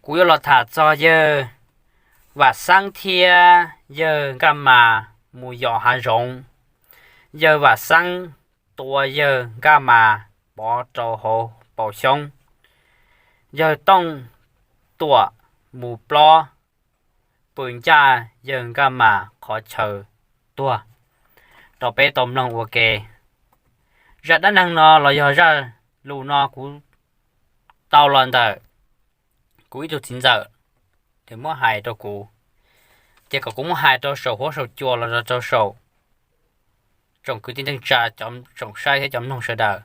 Kuv yuav los tham txog yawg Vam Xeeb thiab yawg Nkaj Mas mus yos hav zoov. Yawg Vam Xeeb tua yawg Nkaj Mas pov rau hauv paus xyoob. Yawg Tooj Tuam mus plob pw ncaj yawg Nkaj Mas qhov chaw tuag rau peb tau mloog ua ke. Zaj dab neeg no los yog zaj lus no kuv tau los ntawm kuv ib tug txiv ntxawm, nws muab hais rau kuv, ces kom kuv muab hais rau saum huab saum cua los rau saum tsoom kwv tij neej tsa, tsoom saib thiab cov mloog sawv daws.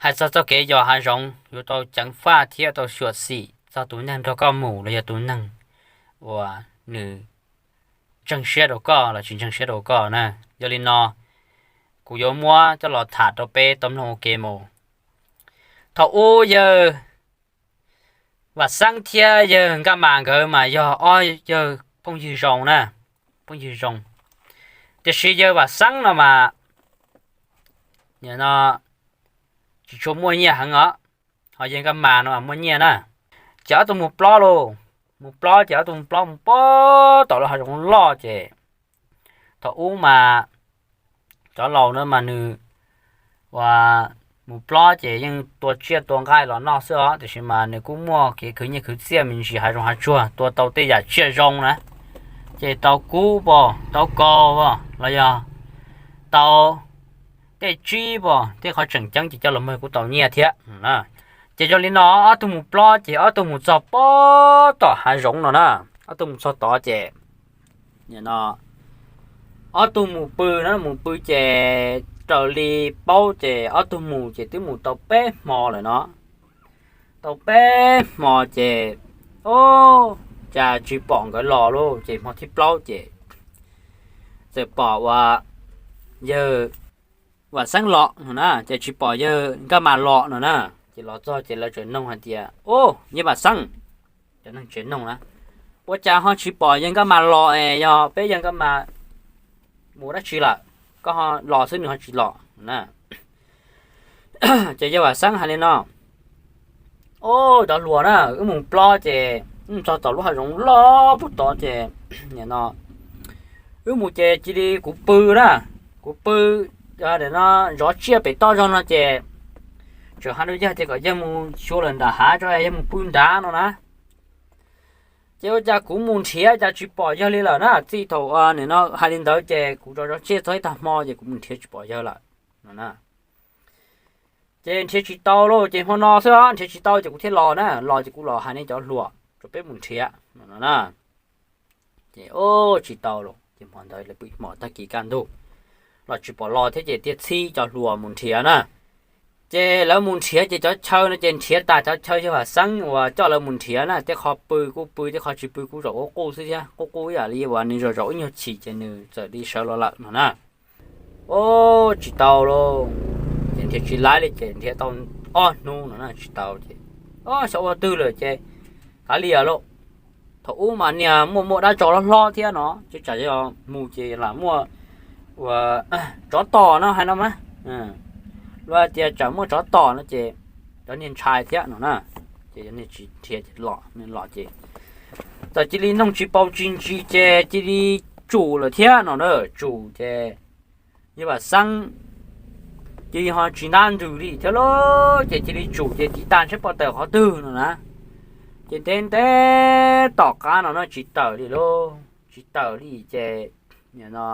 Hais txog txoj kev yos hav zoov yuav tau ceev faj thiab tau xyuam xim txog tus neeg nrog koj mus los yog tus neeg uas nws ntseeg siab rau koj los tsis ntseeg siab rau koj na. Yog li no, kuv yuav muab coj los tham rau peb tau mloog ua ke mus. Thaum ub yawg Vam Xeeb thiab yawg Nkaj Mas nkawd mas yog ob yawg phooj ywg zoo na, phooj ywg zoo. Tiam sis yawg Vam Xeeb no mas no tsis tshua muaj nyiaj heev os, ho yawg Nkaj Mas no mas muaj nyiaj na. Ces ob tug mus plob lauj, mus plob ces ob tug mus plob mus pab tom lub hav zoov loj ces thaum ub mas cov laus na mas nws ua mus plob ces yeej tua tsiaj tua nqaij los noj xwb os, tiam sis mas nws kuj muaj kev khwv nyiaj khwv txiaj me ntsis hav zoov hav tsuag, tua tau tej yam tsiaj zoo na, ces tau kub pom tau kaus pom los yog tau tej tsib pom tej qhov tseem ceeb ces coj los muag kuj tau nyiaj thiab. Ces yog li no ob tug mus plob ces ob tug mus txog pab tom hav zoov no na, ob tug mus txog tod ces no ob tug mus pw na, mus pw ces raws li paub ces ob tug mus ces twb mus tau peb hmo lawm no. Tau peb hmo ces, o, cas tsis pom nkawd los lauj. Ces hmo thib plaub ces txawm pom ua yawg Vam Xeeb los no na, ces tsis pom yawg Nkaj Mas los no na. Ces los txog ces lawv tseem noog hais tias, o, yawg Vam Xeeb, cov neeg tsev noog na, ua cas ho tsis pom yawg Nkaj Mas los es yog peb yawg Nkaj Mas mus dab tsi lawm, koj ho los xwb nws ho tsis los na. Ces yawg Vam Xeeb hais li no, o, cov hluas na, wb mus plob ces wb txog tom lub hav zoov loj pub tod ces no wb mus ces cia li kuv pw na, kuv pw no zov tsiaj pem toj zog no ces tseem hais rau yawg tias kom yawg mus xyuas lawm nram hav tso, yawg mus pw nrad no na. Ces ua cas kuv mus nrhiav cas tsis pom yawg li lawm na. Txij thaum no hais li ntawd ces kuv zov zov tsiaj txog ib tag hmo ces kuv mus nrhiav tsis pom yawg lawm no na. Ces nrhiav tsis tau lauj, ces hmo no xwb nrhiav tsis tau ces kuv thiaj los na, los ces kuv los hais nej cov hluas rau peb mus nrhiav no na. Ces tsis tau lauj, ces hmo ntawd lawv pw hmo tag kis kaj ntug los tsis pom los thiab ces thiaj txhib cov hluas mus nrhiav na. Ces lawv mus nrhiav ces cov chaw no ces nrhiav tas cov chaw yawg Vam Xeeb uas coj lawv mus nrhiav na, tej qho pw kuj pw, tej qho tsis pw kuj zaum quj quj xwb thiab, quj quj ib yam li uas nws zaum zaum ib nyuag chim ces nws txawm li sawv los lawm no na. O, tsis tau lauj, ces nrhiav tsis laib li ces nrhiav tau ob hnub no na tsis tau ces, o, xyov ua twg lawm ces kav liam lauj. Thaum ub mas niag muaj muaj dab tsov hlob hlob thiab no ces tsam yog mus ces lam muaj ua tsov tom no hais no mas, luag tias tsam muaj tsov tom no ces cov niag ntshai thiab no na. Ces yog niag tsis nrhiav los, los ces txawm cia li noog tsis paub tsis ntsis ces cia li tsum lawm thiab no na. Tsum ces yawg Vam Xeeb cia li ho tsis ntab ntsws li thiab lauj, ces cia li tsum ces tiv tas ntshe pov tawm qhov twg no na. Ces ntev ntev tom qab no na tsis tawm li lauj, tsis tawm li ces no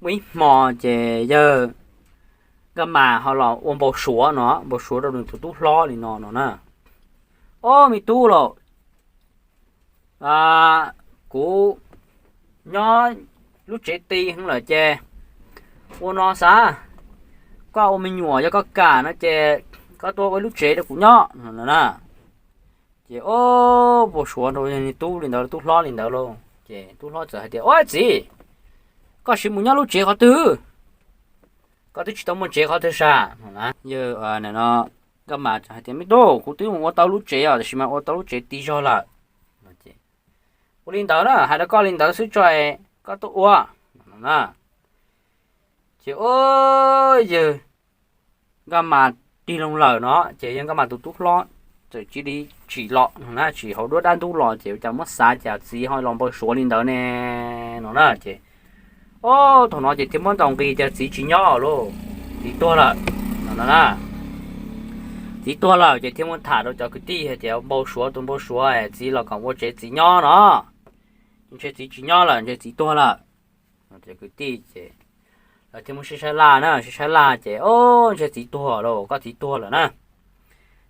muaj ib hmo ces yawg Nkaj Mas ho los ua npau suav no, npau suav rau nws tus tub hlob li no no na. O, me tub lauj, kuv nyob lub tsev ti heev lawm ces ua no xav, koj ua me nyuam yog koj kam no ces koj tuaj ua lub tsev rau kuv nyob no na. Ces o, npau suav rau tub li ntawd, tub hlob li ntawd lauj. Ces tub hlob txawm hais tias, ua txiv, koj sim mus nyob lub tsev qhov twg? Koj twb tsis tau muaj tsev qhov twg sam no na. Yawg no, Nkaj Mas hais tias, me tub, kuv twb mus ua tau lub tsev os, tiam sis mas ua tau lub tsev ti zog lawm. Ua li ntawd na, hais rau koj li ntawd xwb tso, koj tuaj ua no na. Ces o, yawg Nkaj Mas tig loo lawm no ces yawg Nkaj Mas tus tub hlob txawm cia li tsim los no na, tsim hauv duab dab ntub los ces ua cas muab xav cas txiv ho los npau suav li ntawd ne no na. Ces o, thaum no ces thiaj muab ntaus nqi tias txiv tsis nyob lauj, txiv tuag lawm no na. Txiv tuag lawm ces thiaj muab tham rau cov kwv tij hais tias npau suav tus npau suav, txiv los kom ua tsev txiv nyob no, ntshe txiv tsis nyob lawm, ntshe txiv tuag lawm. Cov kwv tij ces lawv thiaj muab sib saib laj na, sib saib laj ces o, ntshe txiv tuag lauj, koj txiv tuag lawm na.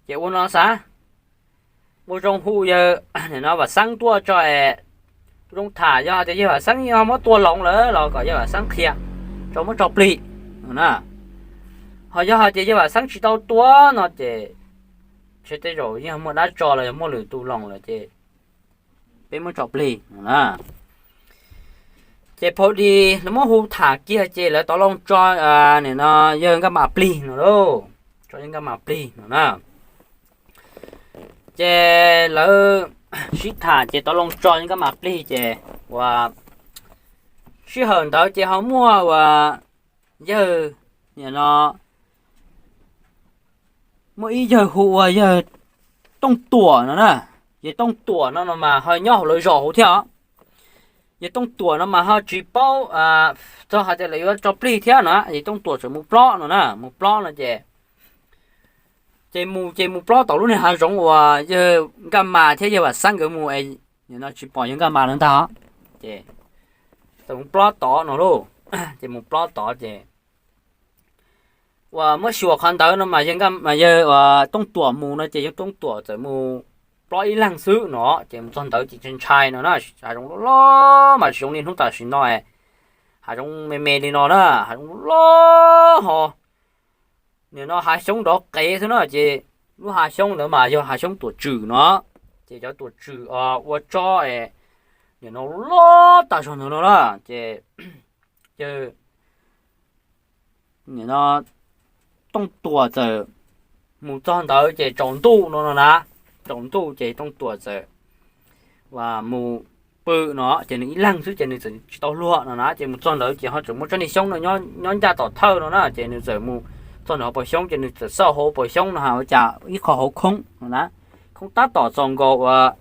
Ces ua no xav, ua zoo hu yawg, nim no Vam Xeeb tuaj tso es zoo tham, yog hais tias yawg Vam Xeeb yog muab tua loo lawm los kom yawg Vam Xeeb qhia tso muab tso plig no na. Ho yog hais tias yawg Vam Xeeb tsis tau tua no ces ntshe tej zaum yeej muaj dab tso los yog muaj lwm tus loo lawm ces peb muab tso plig no na. Ces phau di lawv muab hu tham kiag ces lawv tov loo tso, nim no yawg Nkaj Mas plig no lauj, tso yawg Nkaj Mas plig no na. Ces lawv sib tham ces tov loo tso yawg Nkaj Mas plig ces uas sij hawm ntawd ces ho muaj uas yawg, nim no muaj ib yawg hu ua yawg Tooj Tuam no na. Yawg Tooj Tuam no no mas ho nyob hauv lawv zos hauv thiab os. Yawg Tooj Tuam no mas ho tsis paub txog hais tias lawv yuav tso plig thiab no, yawg Tooj Tuam txawm mus plob no na, mus plob no ces, ces mus ces mus plob tom lub niag hav zoov uas yawg Nkaj Mas thiab yawg Vam Xeeb nkawd mus es nim no tsis pom yawg Nkaj Mas lawv ntag os. Ces txawm mus plob tod no lauj, ces mus plob tod ces uas muab xyuas qhov ntawd no mas yawg, yawg Tooj Tuam mus no ces yawg Tooj Tuam txawm mus plob ib leeg xwb no, ces mus txog ntawd ces ntshai ntshai no na, hav zoov loj loj mas tsis zoo li hnub tam sim no, hav zoov me me li no na, hav zoov loj loj ho nim no hav xyoob nrov qev xwb na, ces lub hav xyoob ntawd mas yog hav xyoob tuam tswm no, ces cov tuam tswm ua tsob nim no loj tag zog ntawd no na, ces yawg nim no Tooj Tuam txawm mus txog ntawd ces tsaus ntuj no no na, tsaus ntuj ces Tooj Tuam txawm mus pw no, ces nws ib leeg xwb ces nws txawm tsis tau luag no na, ces mus txog ntawd ces ho tseem muaj tsob niag xyoob no nyob ncaj tom thawj no na, ces nws txawm mus txog ntawd hauv paus xyoob ces nws txawm xauj hauv paus xyoob no ha ua cas ib qho hauv khoob no na, khoob tab tom txaus nkaus uas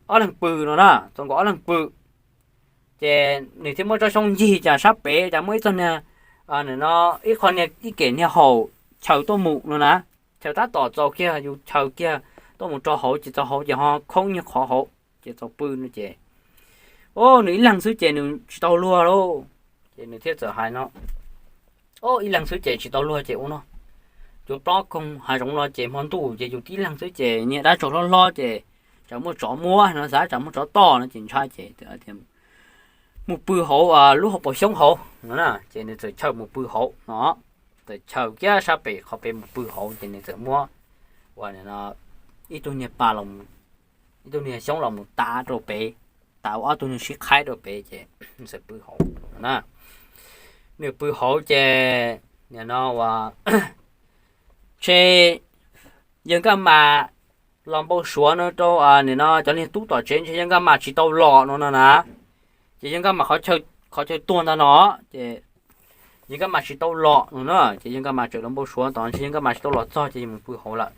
ob leeg pw no na, txaus nkaus ob leeg pw. Ces nws thiaj muab tsob xyoob ncig cas sab pem cas muaj ib txoj niag, no ib qho niag ib kem niag haum chaws tuaj mus no na, chaws tab tom txaus kiag yus chaws kiag tuaj mus rau hauv ces txaus hauv ces ho khoob niag qhov hauv ces txaus pw no ces, o, nws ib leeg xwb ces nws tsis tau luag lauj, ces nws thiaj txawm hais no, o, ib leeg xwb ces tsis tau luag ces ua no, yuav plob koog hav zoov no ces hmo ntuj ces yus tib leeg xwb ces niag dab tsaug hlob hlob ces tsam muaj tsov muab no xav tsam muaj tsov toj no ces ntshai ces mus pw hauv lub hauv paus xyoob hauv no na, ces nws txawm chaws mus pw hauv no, txawm chaws kiag sab pem qhov pem mus pw hauv ces nws txawm muab ua ib tug niag pa, ib tug niag xyoob los mus tav rau pem, tav ua ob tug niag sib qhaib rau pem ces nws txawm pw hauv na. Nws pw hauv ces nim no ua, ntshe yawg Nkaj Mas los npau suav no rau nim no cov niag tub tom tsev ntshe yawg Nkaj Mas tsis tau los no no na. Ces yawg Nkaj Mas qhov chaw tuag ntag no, ces yawg Nkaj Mas tsis tau los no na, ces yawg Nkaj Mas tseem los npau suav tom ntshe yawg Nkaj Mas tsis tau los txog ces yawg mus pw hauv lawm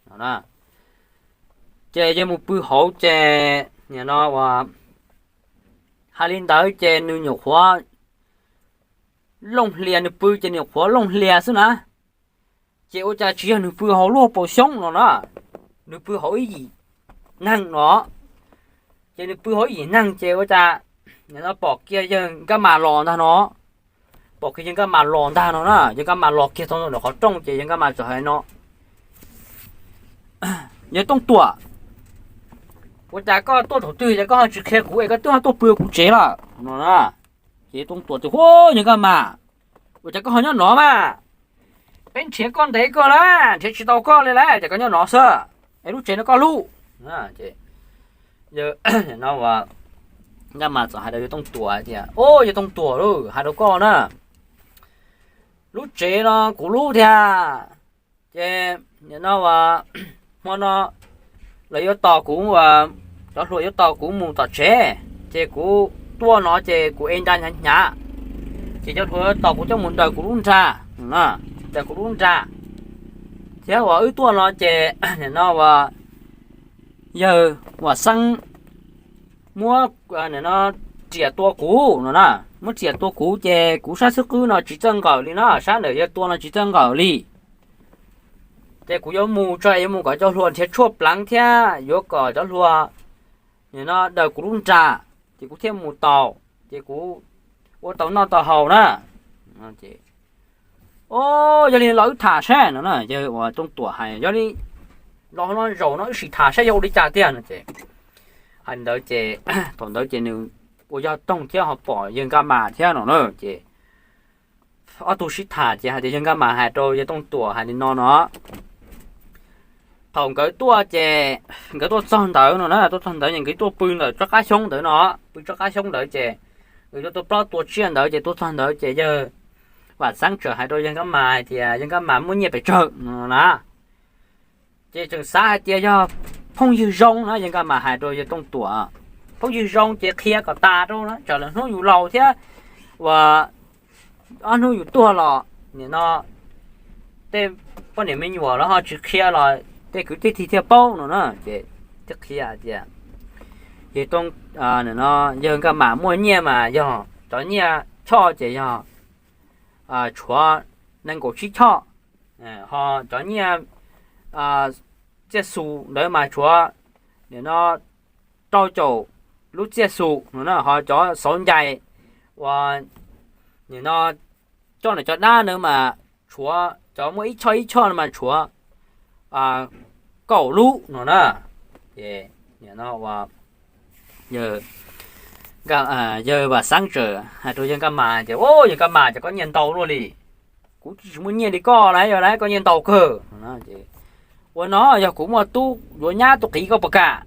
no na. Ces yawg mus pw hauv ces nim no ua, hais li ntawd ces nws nyuam qhuav looj hlias, nws pw ces nws nyuam qhuav looj hlias xwb na. Ces ua cas tsis yog nws pw hauv lub paus xyoob no na, nws pw hauv ib yim neeg no. Ces nws pw hauv ib yim neeg ces ua cas nim no pom kiag yawg Nkaj Mas los ntag no, pom kiag yawg Nkaj Mas los ntag no na, yawg Nkaj Mas los kiag txog nram qhov rooj ces yawg Nkaj Mas txawm hais no, yawg Tooj Tuam, ua cas koj tuaj thaum twg ces koj ho tsis qhia kuv es koj twb ho tuaj pw kuv tsev lawm no na. Ces Tooj Tuam tias, Huab, yawg Nkaj Mas, ua cas koj ho nyob no mas? Peb nrhiav koj ntev kawg lawm, nrhiav tsis tau koj li lawm, cas koj nyob no xwb? Es lub tsev no koj lub? Ces no Nkaj Mas txawm hais rau yawg Tooj Tuam tias, Au, yawg Tooj Tuam, hais rau koj na, lub tsev no kuv lub thiab. Ces nim no ua, hmo no lawv yuav tos kuv, cov hluas yuav tos kuv mus tom tsev, ces kuv tuaj no ces kuv ev nra hnyav hnyav, ces cov hluas yuav tos kuv coj mus daws kuv lub nra, daws kuv lub nra. Thiab uas wb tuaj no ces nim no ua, yawg Vam Xeeb muab, no, riam tua kuv no na. Muab riam tua kuv ces kuv sab xub qwb no tsis txawj nqawm li no, sab ntawm yawg tua no tsis txawj nqawm li. Ces kuv yuav mus tso, yuav mus kom cov hluas nrhiav tshuaj pleev thiab yuav kom cov hluas, no, daws kuv lub nra, ces kuv thiaj mus tau, ces kuv ua tau noj tau haus na. Ces, o, yog li los wb tham saib no na, yawg uas Tooj Tuam hais, yog li los no zaum no wb sim tham saib yog ua li cas tiag no ces, hais ntawd ces, thaum ntawd ces nws uas yog Tooj thiab ho pom yawg Nkaj Mas thiab no na ces ob tug sib tham ces hais tias yawg Nkaj Mas hais rau yawg Tooj Tuam hais li no no, thaum nkawd tuaj ces nkawd tuaj txog ntawd no na, tuaj txog ntawd ces nkawd tuaj pw ntawm tsob qab xyoob ntawd no, pw tsob qab xyoob ntawd ces nkawd tuaj tua plaub tua tsiaj ntawd ces tuaj txog ntawd ces yawg Vam Xeeb txawm hais rau yawg Nkaj Mas hais tias yawg Nkaj Mas muaj nyiaj pes tsawg no na. Ces tseem xav hais tias yog phooj ywg zoo na, yawg Nkaj Mas hais rau yawg Tooj Tuam, phooj ywg zoo ces qhia kom tas rau na, tsam lwm hnub yus laus thiab uas ob hnub yus tuag los nim no tej poj niam me nyuam los ho tsis qhia los tej kwv tij thiaj paub no na. Ces thiaj qhia tias yawg Tooj, no, yawg Nkaj Mas muaj nyiaj mas yog cov nyiaj choj ces yog tshuav nees nkaum tsib choj, ho cov nyiaj txiaj xus ntawd mas tshuav nim no rau caum lub txiaj xus no na, ho cov xauv ncais uas nim no coj ntawm cov dab ntawd mas tshuav cov muaj ib choj ib choj no mas tshuav kaum lub no na. Ces yawg Vam Xeeb txawm hais rau yawg Nkaj Mas tias, Au, yawg Nkaj Mas, ces koj nyiaj ntau luaj li, kuv tsis muaj nyiaj li koj lauj, yog lauj koj nyiaj ntau kawg. Ua no yog kuv muaj tub yuav nyab tuaj qiv koj puas kam?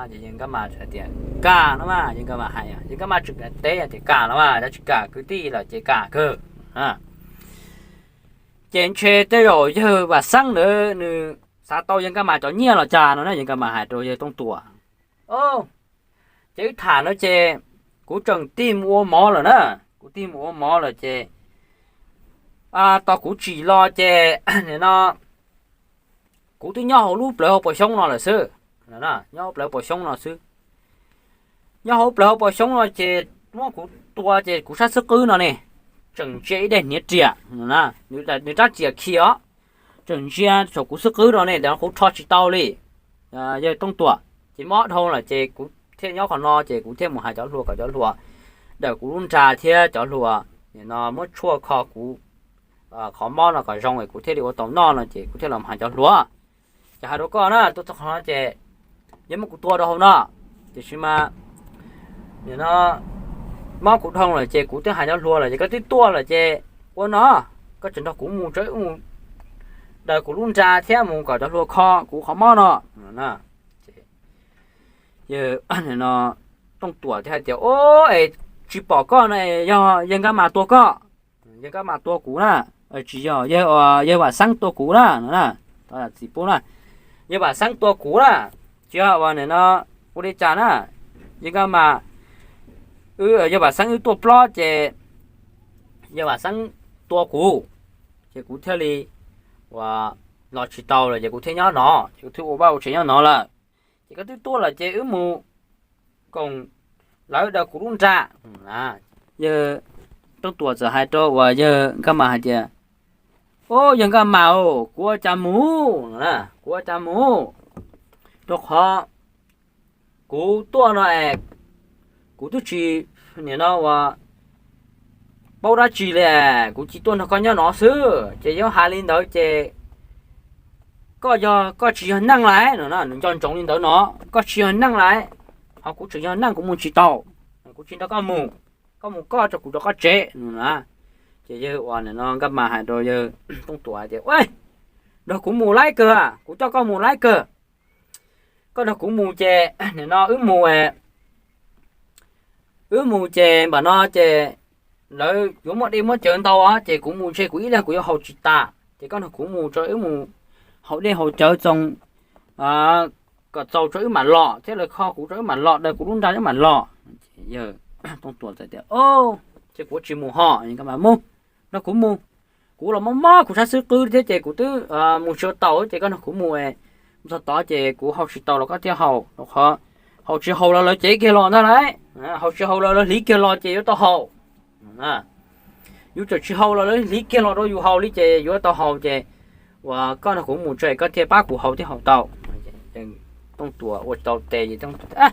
Yawg Nkaj Mas hais tias kam no mas, yawg Nkaj Mas hais, yawg Nkaj Mas tseem teb tias kam no mas, yog tsis kam kwv tij lawm ces kam kawg. Ces ntshe tej zaum yawg Vam Xeeb ntawd nws xav tau yawg Nkaj Mas cov nyiaj los cas no na, yawg Nkaj Mas hais rau yawg Tooj Tuam, Ces wb tham no ces kuv tseem tig mus ua mov lawm na, kuv tig mus ua mov lawm ces tos kuv tsim los ces nim no kuv twb nyob hauv lub plawv hauv paus xyoob no lawm xwb, nyob hauv plawv hauv paus xyoob no xwb. Nyob hauv plawv hauv paus xyoob no ces muab kuv tua ces kuv sab xub qwb no ne, tseem ntsia ib daim hniav riam, nws rab riam khi os, tseem ntsia saum kuv xub qwb no ne, ntawm no kuv rho tsis tau li. Yawg Tooj Tuam, ces mob dhau lawm ces kuv thiaj nyob qhov no ces kuv thiaj mus hais cov hluas kom cov hluas daws kuv lub nra thiab cov hluas nim no muab tshuaj kho kuv qhov mob no kom zoo es kuv thiaj li ua tau noj no ces kuv thiaj los hais cov hluas. Ces hais rau koj na, tuaj txog qhov no ces yog muab kuv tua rau hauv no, tiam sis mas nim no mob kuv dhau lawm ces kuv twb hais cov hluas lawm ces koj twb tuaj lawm ces ua no, koj tseem nrog kuv mus tso, wb mus daws kuv lub nra thiab mus kom cov hluas kho kuv qhov mob no. Yawg Tooj Tuam thiaj hais tias, Au, es tsis pom koj no, yog yawg Nkaj Mas tua koj. Yawg Nkaj Mas tua kuv na, tsis yog, yawg Vam Xeeb tua kuv na no na, txiv pub na, yawg Vam Xeeb tua kuv na, tsis yog ua nim no ua li cas na, yawg Nkaj Mas, yawg Vam Xeeb wb tuaj plob ces yawg Vam Xeeb tua kuv, ces kuv thiaj li ua los tsis tau lawm ces kuv thiaj nyob no, ces kuv thiaj ua vaj ua tsev nyob no lawm. Ces koj twb tuaj lawm ces wb mus koom lawv daws kuv lub nra. Yawg Tooj Tuam txawm hais rau uas yawg Nkaj Mas hais tias, Au, yawg Nkaj Mas, kuv ua cas mus, kuv ua cas mus, rau qhov kuv tuaj no es kuv twb tsis nim no ua paub dab tsi li, kuv cia tuaj nrog koj nyob no xwb ces yog hais li ntawd ces koj yog, koj tsis yog neeg lawm no, nws nco ntsoov li ntawd no, koj tsis yog neeg lawm, ho kuv tseem yog neeg kuv mus tsis tau, kuv tsis nrog koj mus, koj mus koj tso kuv rov qab tsev no. Ces yawg uas nim no Nkaj Mas hais rau yawg Tooj Tuam hais tias, Nrog kuv mus laib kawg, kuv coj koj mus laib kawg, koj nrog kuv mus ces nim no wb mus, wb mus ces npam no ces lawv yuav muaj dej muab cawv ntau ces kuv mus ntshe kuv ib leeg kuv yuav haus tsis tas, ces koj nrog kuv mus tso, wb mus haus dej haus cawv txoos kom txaus tso wb mam los thiab, lawv kho kuv tso wb mam los, daws kuv lub nra wb mam los. Yawg Tooj Tuam txawm tias, Ces kuv tsis mus ho, Nkaj Mas, mus, nrog kuv mus, kuv los mob mob kuv sab xub qwb thiab ces kuv twb mus tsis tau ces koj nrog kuv mus, txog tod ces kuv haus tsis tau los koj thiaj haus, rau qhov haus tsis haus los lawv cev kiag los ntag lauj. Haus tsis haus los lawv hliv kiag los ces yuav tau haus. Yuav tsum tsis haus los lawv hliv kiag los rau yus haus li ces yuav tau haus ces uas koj nrog kuv mus tso koj thiaj pab kuv haus thiab haus tau. Tooj Tuam ua tau tes ces Tooj Tuam,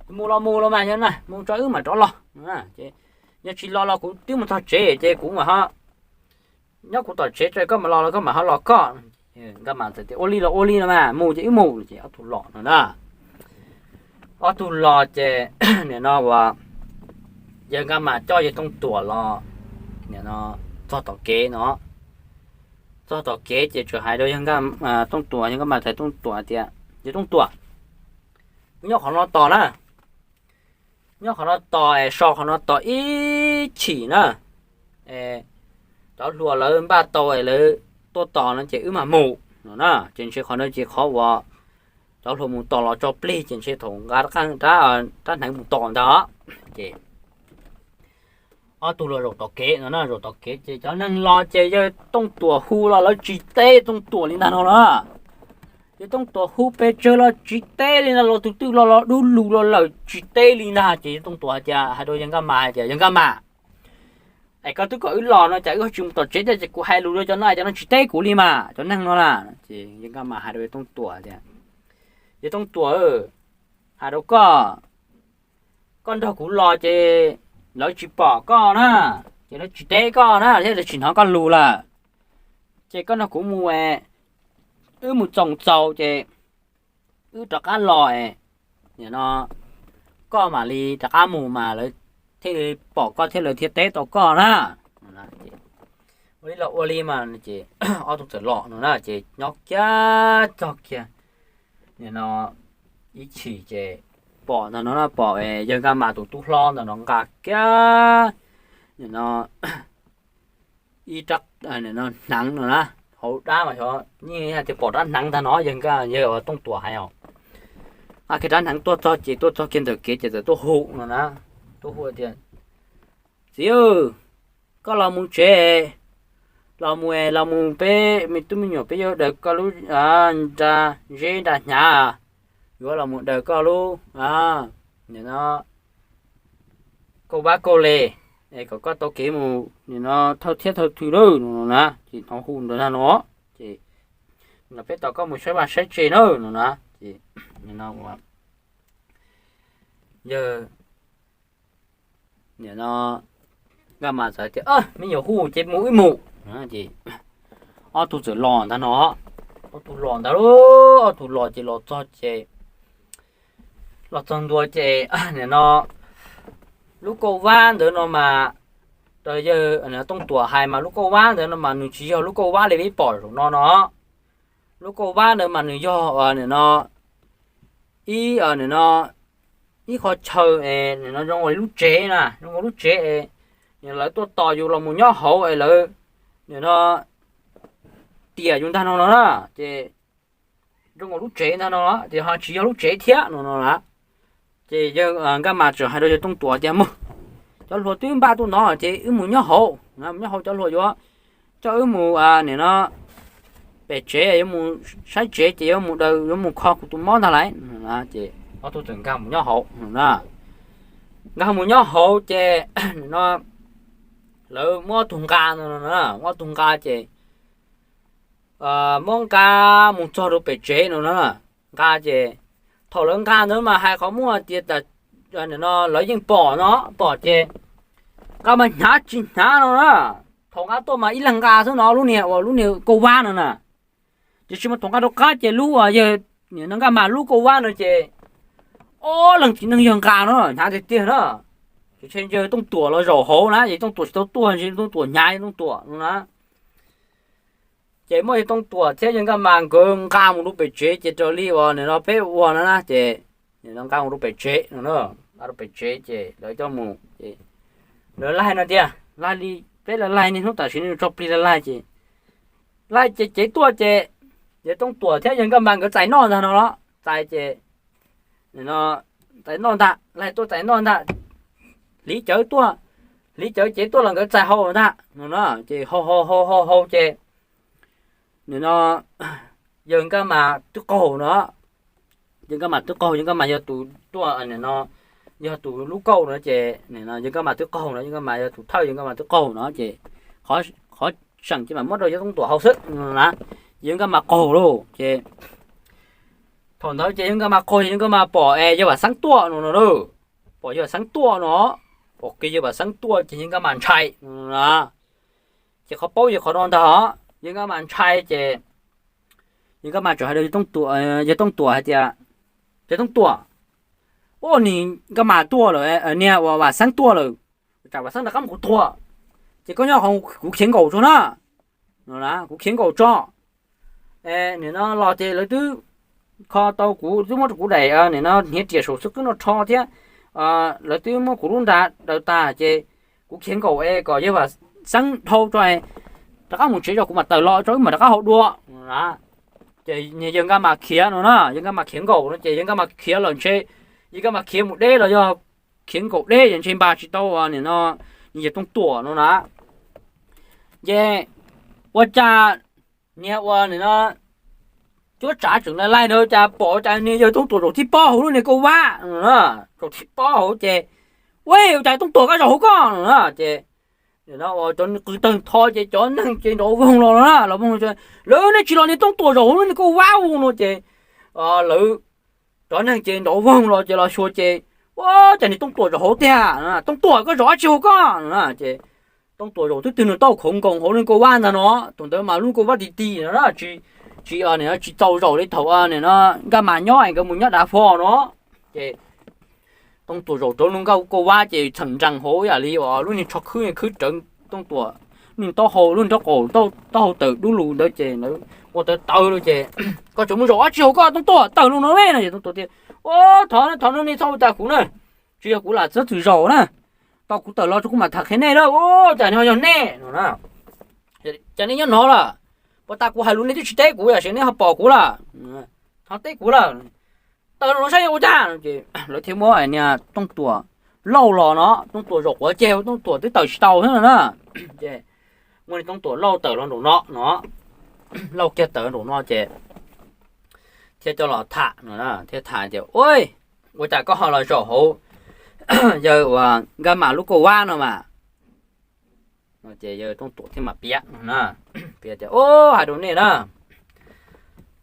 mus los mus los mas, yog na mus tso wb mam rov los. Yog tsis los los kuv twb mus txog tsev ces kuv mam ho nyob kuv tom tsev tso koj mam los los koj mam ho los koj. Nkaj Mas txawm tias ua li los ua li no mas, mus ces wb mus ces ob tug los no na. Ob tug los ces nim no uas yawg Nkaj Mas coj yawg Tooj Tuam los, nim no txog tom kev no, txog tom kev ces txawm hais rau yawg Tooj Tuam, yawg Nkaj Mas txais Tooj Tuam tias, yawg Tooj Tuam, wb nyob qhov no tos na, nyob qhov no tos es so qhov no tos ib chim na, cov hluas lawv npaj tau es lawv tuaj tos no ces wb mam mus no na. Ces ntshe qhov no ces qhov uas cov hluas mus tos los tso plig ces ntshe thaum nqa rab hneev mus tos ntag. Ces ob tug los zaum tom kev no na, zaum tom kev ces cov neeg los ces yawg Tooj Tuam hu los lawv tsis teb Tooj Tuam li ntag no na. Yawg Tooj Tuam hu pes tsawg los tsis teb li ntag, los tus twg los los dub lug los lawm tsis teb li ntag. Ces yawg Tooj Tuam hais tias, hais rau yawg Nkaj Mas hais tias, yawg Nkaj Mas, es koj twb kom wb los no cas wb ho tsis mus tom tsev thiab, ces kuv hais lus rau cov no es cov no tsis teb kuv li mas, cov neeg no na. Ces yawg Nkaj Mas hais rau yawg Tooj Tuam tias, yawg Tooj Tuam, hais rau koj, koj nrog kuv los ces lawv tsis pom koj na, ces lawv tsis teb koj na thiab lawv tsis hnov koj lus lawm. Ces koj nrog kuv mus, wb mus txoos txaus ces wb rov qab los, nim no koj mam li rov qab mus mas lawv thiaj li pom koj thiab lawv thiaj teb tau koj na. Ua li los ua li mas, ces ob tug txawm los no na, ces nyob kiag txog kiag nim no ib chim ces pom ntag no na, pom yawg Nkaj Mas tus tub hlob ntawm no nqa kiag nim no ib rab hneev no na, hauv dab mas xyov yeej tias pom rab hneev ntag no, yawg Nkaj, yawg Tooj Tuam hais os. Nqa kiag rab hneev tuaj txog ces tuaj txog kiag ntawm kev ces txawm tuaj hu no na, tuaj hu tias, txiv, koj los mus tsev, los mus, los mus peb me tub me nyuam peb yuav daws koj lub nra zeb nra hnyav, yuav los mus daws koj lub nim no kauj vab kauj le, es kom koj tau kev mus nim no thawj thiab thawj thwm lawm no na. Ces hnov hu ntawd ntag no, ces no peb tos koj mus saib vaj saib tsev na no na. Ces no yawg nim no Nkaj Mas txawm tias, me nyuam hu ces mus wb mus. Ces ob tug txawm los ntag no, ob tug los ntag lauj, ob tug los ces los txog ces los txog ntua ces nim no lub kauj vab ntawd no mas, raws yawg Tooj Tuam hais mas lub kauj vab ntawd no mas nws tsis yog lub kauj vab li peb pom zaum no no. Lub kauj vab ntawd mas nws yog nim no ib, nim no ib qho chaw es nim no zoo ua li lub tsev na, zoo ua lub tsev es lawv tuaj tos yus los mus nyob hauv es lawv nim no tiam yus ntag no no na. Ces zoo ua lub tsev ntag no, ces ho tsis yog lub tsev thiab no no na. Ces yawg Nkaj Mas txawm hais rau yawg Tooj Tuam tias, mus, cov hluas twb npaj tuaj no ces wb mus nyob hauv, mus nyob hauv cov hluas yuav coj wb mus nim no pem tsev, yuav mus saib tsev ces yuav mus daws, yuav mus kho kuv tus mob ntag lauj. Ces ob tug txawm nkag mus nyob hauv no na. Nkag mus nyob hauv ces nim no lawv muab ob tug nqa no, muab ob tug nqa ces muab nqa mus txog rau pem tsev no na. Nqa ces thaum lawv nqa ntawd mas hais qhov muaj tias nim no lawv yeej pom no, pom ces nqa mas hnyav tsis hnyav no na. Thaum nqa tuaj mas ib leeg nqa xwb no, lub niag uas lub niag kauj vab no na. Tiam sis mas thaum nqa rau qab ces lub uas yawg nim no Nkaj Mas lub kauj vab no ces ob leeg txiv neej yawg nqa no hnyav tiag tiag na. Ces ntshe yawg Tooj Tuam los zaum hauv na, ces Tooj Tuam tsis tau tuaj, ntshe Tooj Tuam hnyav Tooj Tuam no na. Ces muaj yawg Tooj Tuam thiab yawg Nkaj Mas nkawd nqa mus rau pem tsev ces raws li uas nim no peb ua no na, ces nim no nqa mus rau pem tsev no na. Nqa rau pem tsev ces lawv coj mus ces lawv laig no tias, laig li peb lawv laig niaj hnub tam sim no tso plig lawv laig ces, laig ces cev tuaj ces yawg Tooj Tuam thiab yawg Nkaj Mas nkawd txais noj ntag no los txais ces nim no txais noj ntag, laig tuaj txais noj ntag, hliv cawv tuaj, hliv cawv cev tuaj los nkawd txais haus ntag no na. Ces haus haus haus haus haus ces nim no yawg Nkaj Mas twb qaug no, yawg Nkaj Mas twb qaug, yawg Nkaj Mas yog tus tuaj no, yog tus lub kauj no ces yawg Nkaj Mas twb qaug no, yawg Nkaj Mas yog tus thawj, yawg Nkaj Mas twb qaug no ces qhov seem ces mam muab rau yawg Tooj Tuam haus xwb no na. Yawg Nkaj Mas qaug lauj ces thaum ntawd ces yawg Nkaj Mas qaug, yawg Nkaj Mas pom es yawg Vam Xeeb tuaj no no lauj, pom yawg Vam Xeeb tuaj no, pom kiag yawg Vam Xeeb tuaj ces yawg Nkaj Mas ntshai no na. Ces qhov paub yog qhov no ntag, yawg Nkaj Mas ntshai ces yawg Nkaj Mas txawm hais rau yawg Tooj Tuam hais tias, yawg Tooj Tuam, ua ni, Nkaj Mas tuaj lawm, niag uas Vam Xeeb tuaj lawm, tsam Vam Xeeb rov qab mus kuv tuag, ces koj nyob qhov kuv khiav nkaum tso na, kuv khiav nkaum tso. Nim no los ces lawv twb kho tau kuv, twb muab rau kuv daim nim no hniav riam saum xub qwb no rho thiab, lawv twb muab kuv lub nra daws tas ces kuv khiav nkaum es kom yawg Vam Xeeb dhau tso, rov qab mus tsev tso kuv mam tawm los tso wb mam rov qab haus dua. Ces yawg Nkaj Mas khiav no na, yawg Nkaj Mas khiav nkaum no ces yawg Nkaj Mas khiav lawm ntshe, yawg Nkaj Mas khiav mus deb los yog khiav nkaum deb es ntshe npaj tsis tau nim no yawg Tooj Tuam no na. Ces ua cas niag ua nim no cuab tsav tseem laij laij ntawd cas pom cas niag yawg Tooj Tuam zaum tib pob hauv lub niag kauj vab, zaum tib pob hauv ces, ua cas Tooj Tuam koj zaum hauv koj no na ces cov qws tawg ntho ces cov neeg ces nrov voog los no na, los voog, lawv nej tsis los niag Tooj Tuam zaum hauv lub niag kauj vab no ces lawv cov neeg ces nrov voog los ces los xyuas ces, ua cas niag Tooj Tuam zaum hauv tiag, Tooj Tuam koj zaum dab tsi hauv koj no na ces Tooj Tuam zaum twb twg nws tau khoov nkoos hauv lub kauj vab ntag no, thaum ntawd mas lub kauj vab ti ti no na, tsis, tsis txaus zaum li thaum nim no Nkaj Mas nyob es nkawd mus nyob dav fo no ces Tooj Tuam zaum rau lub kauj vab ces txheem nrees hauv yam li uas lub niag tsho khwb khwb rawv Tooj Tuam lub taub hau, lub nraub qaum, taub hau tawm dub lug ntawd ces ua tawv tawv lawm ces, koj tseem mus zaum dab tsi hauv koj Tooj Tuam, tawm los no ne no ces Tooj Tuam tias, ua thov thov nej txhob ua cas kuv na, tsis yog kuv lam txhob txwm zaum na, tau kuv tawm los tso kuv mam tham qhia nej na, ua cas no yog nej no na, cas nej nyob no lawm, puas tas kuv hais lus nej twb tsis teb kuv yam sis nej ho pom kuv lawm, ho teb kuv lawm, tawm los no saib yog ua cas no ces lawv thiaj muab niag Tooj Tuam Lauj los no, Tooj Tuam zaum quav ceg Tooj Tuam twb tawm tsis tau thiab no na, ces muab niag Tooj Tuam Lauj tawm los nraum no no, Lauj kiag tawm nraum no ces thiaj coj los tham no, thiaj tham tias, ua, ua cas koj ho los zaum hauv yawg uas Nkaj Mas lub kauj vab no mas, ces yawg Tooj Tuam thiaj mam piav no na, piav tias, ua, hais rau nej na,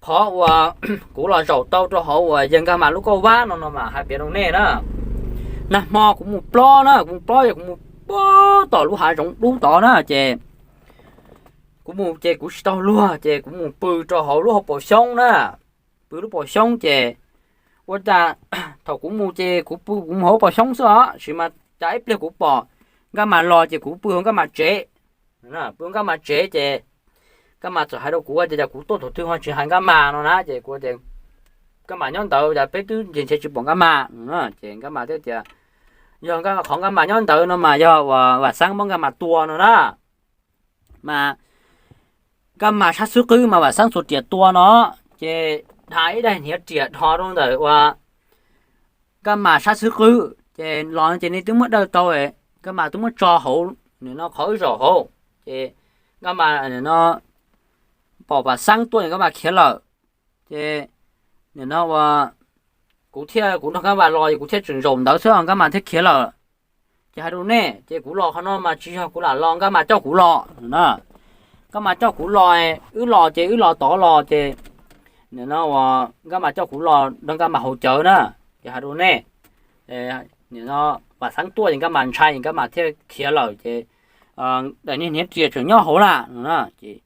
qhov uas kuv los zaum tau rau hauv uas yawg Nkaj Mas lub kauj vab no no mas hais piav rau nej na, nag hmo kuv mus plob na, kuv mus plob ces kuv mus plob tom lub hav zoov dub tod na ces kuv mus ces kuv tsis tau luag ces kuv mus pw rau hauv lub hauv paus xyoob na, pw lub paus xyoob ces ua cas thaum kuv mus ces kuv pw kuv mus hauv paus xyoob xwb os, sis mas cas ib pliag kuv pom Nkaj Mas los ces kuv pw hauv Nkaj Mas tsev, pw hauv Nkaj Mas tsev ces Nkaj Mas txawm hais rau kuv tias cas kuv tuaj thaum twg ho tsis hais Nkaj Mas no na ces kuv tias Nkaj Mas nyob ntawd cas peb twb nres nrhiav tsis pom Nkaj Mas no ces Nkaj Mas thiaj tias, yog qhov Nkaj Mas nyob ntawd no mas yog uas Vam Xeeb muab Nkaj Mas tua no na, mas Nkaj Mas sab xub qwb mas Vam Xeeb txua riam tua no, ces dhia ib daim hniav riam dhos rau ntawm uas Nkaj Mas sab xub qwb ces los no ces nej twb muab daws tau, Nkaj Mas twb muab tso hauv nim no qhov wb zaum hauv, ces Nkaj Mas nim no pom Vam Xeeb tuaj ces Nkaj Mas khiav lawm, ces nim no ua kuv thiaj, kuv nrog Nkaj Mas los es kuv thiaj tseem zaum ntawd xwb Nkaj Mas thiaj khiav lawm. Ces hais rau nej ces kuv los qhov no mas tsis yog kuv lam los, Nkaj Mas coj kuv los na, Nkaj Mas coj kuv los, wb los ces wb los tod los ces nim no ua Nkaj Mas coj kuv los nrog Nkaj Mas haus cawv na, ces hais rau nej, nim no Vam Xeeb tuaj ces Nkaj Mas ntshai Nkaj Mas thiaj khiav lawm ces daim niag hniav riam tseem nyob hauv na no na, ces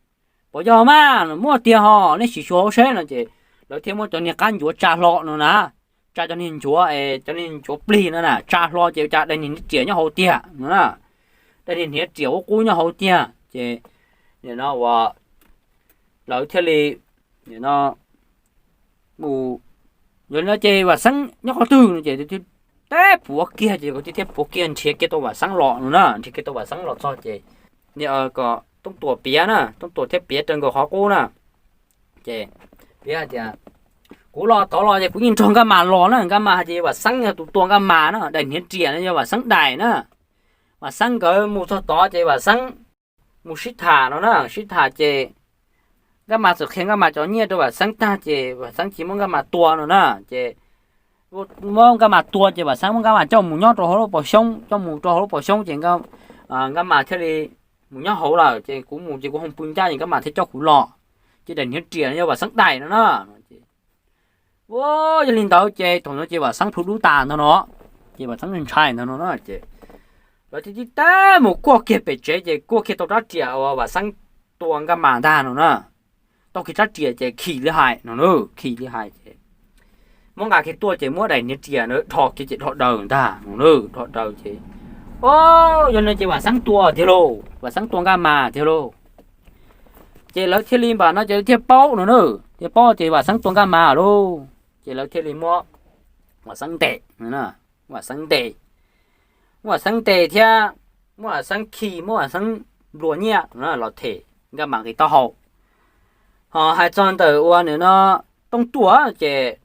puas yog mas, muaj tiag ho, nej sim xyuas hauv seb no ces lawv thiaj muab cov niag qab ncuav tsa hlo no na, tsa cov niag ncuav es cov niag ncuav plig no na tsa hlo ces ua cas daim niag hniav riam nyob hauv tiag no na, daim niag hniav riam ub qub nyob hauv tiag ces nim no ua lawv thiaj li nim no mus, yog li no ces Vam Xeeb nyob qhov twg no ces teb puav kiag ces thiaj puav kiag nrhiav kiag tau Vam Xeeb los no na, nrhiav kiag tau Vam Xeeb los txog ces kom Tooj Tuam piav na, Tooj Tuam thiaj piav raws nkaus qhov qub na, ces piav hais tias kuv los tod los ces kuv yeej nrog Nkaj Mas los na, Nkaj Mas hais tias Vam Xeeb yog tus tua Nkaj Mas na, daim hniav riam no yog Vam Xeeb daim na, Vam Xeeb nkawd mus txog tod ces Vam Xeeb mus sib tham no na, sib tham ces Nkaj Mas txawm qhia Nkaj Mas cov nyiaj rau Vam Xeeb tag ces Vam Xeeb cia muab Nkaj Mas tua no na. Ces muab Nkaj Mas tua ces Vam Xeeb muab Nkaj Mas coj mus nyob rau hauv lub pas xyoob, coj mus rau hauv lub pas xyoob ces Nkaj Mas thiaj li mus nyob hauv lawm. Ces kuv mus ces kuv ho pw ncaj ces Nkaj Mas thiaj coj kuv los. Ces daim hniav riam no yog Vam Xeeb daim no na. Ua, yog li ntawd ces thaum no ces Vam Xeeb plhu dub tas ntag no, ces Vam Xeeb ntshai ntag no na. Ces lawv thiaj tib teb mus kuaj kiag pem tsev ces kuaj kiag tau rab riam uas Vam Xeeb tua Nkaj Mas ntag no na. Tau kiag rab riam ces khi li hais no, khi li hais ces muab nqa kiag tuaj ces muab daim hniav riam no dhos kiag ces dhos daws ntag no, dhos daws ces, o, yog no ces Vam Xeeb tua tiag lauj, Vam Xeeb tua Nkaj Mas tiag lauj. Ces lawv thiaj li npam no ces lawv thiaj paub no na, thiaj paub tias Vam Xeeb tua Nkaj Mas lauj. Ces lawv thiaj li muab Vam Xeeb ntes, Vam Xeeb ntes, muab Vam Xeeb ntes thiab muab Vam Xeeb khi, muab Vam Xeeb nplua nyiaj los them Nkaj Mas nqi taub hau. Ho hais txog ntawm ua nws no Tooj Tuam ces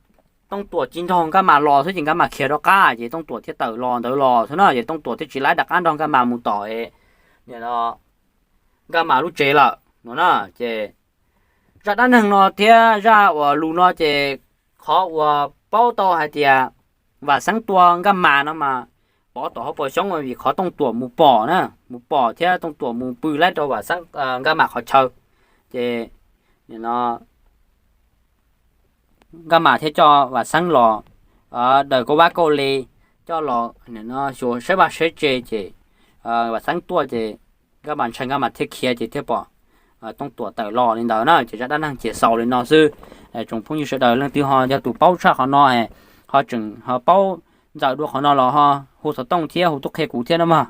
Tooj Tuam tsis nrog Nkaj Mas los xwb ces Nkaj Mas khiav rov qab ces Tooj Tuam thiaj tawm los ntawd los xwb na. Ces Tooj Tuam thiaj tsis laib rov qab nrog Nkaj Mas mus tom Nkaj Mas lub tsev lawm no na. Ces zaj dab neeg no thiab zaj uas lus no ces qhov uas paub tau hais tias Vam Xeeb tua Nkaj Mas no mas pov tom hauv paus xyoob vim qhov Tooj Tuam mus pom na, mus pom thiab Tooj Tuam mus pw laib rau Nkaj Mas qhov chaw. Ces no Nkaj Mas thiaj coj Vam Xeeb los daws kauj vab kauj le, coj los xyuas saib vaj saib tse ces Vam Xeeb tuaj ces Nkaj Mas ntshai Nkaj Mas thiaj khiav ces thiaj pom Tooj Tuam tawm los li ntawd na. Ces zaj dab neeg ces xaus li no xwb. Tsoom phooj ywg sawv daws leej twg ho yog tus paub tshaj qhov no, ho tseem ho paub ntxaws dua qhov no los ho hu xov tooj thiab hu tuaj qhia kuv thiab na mog.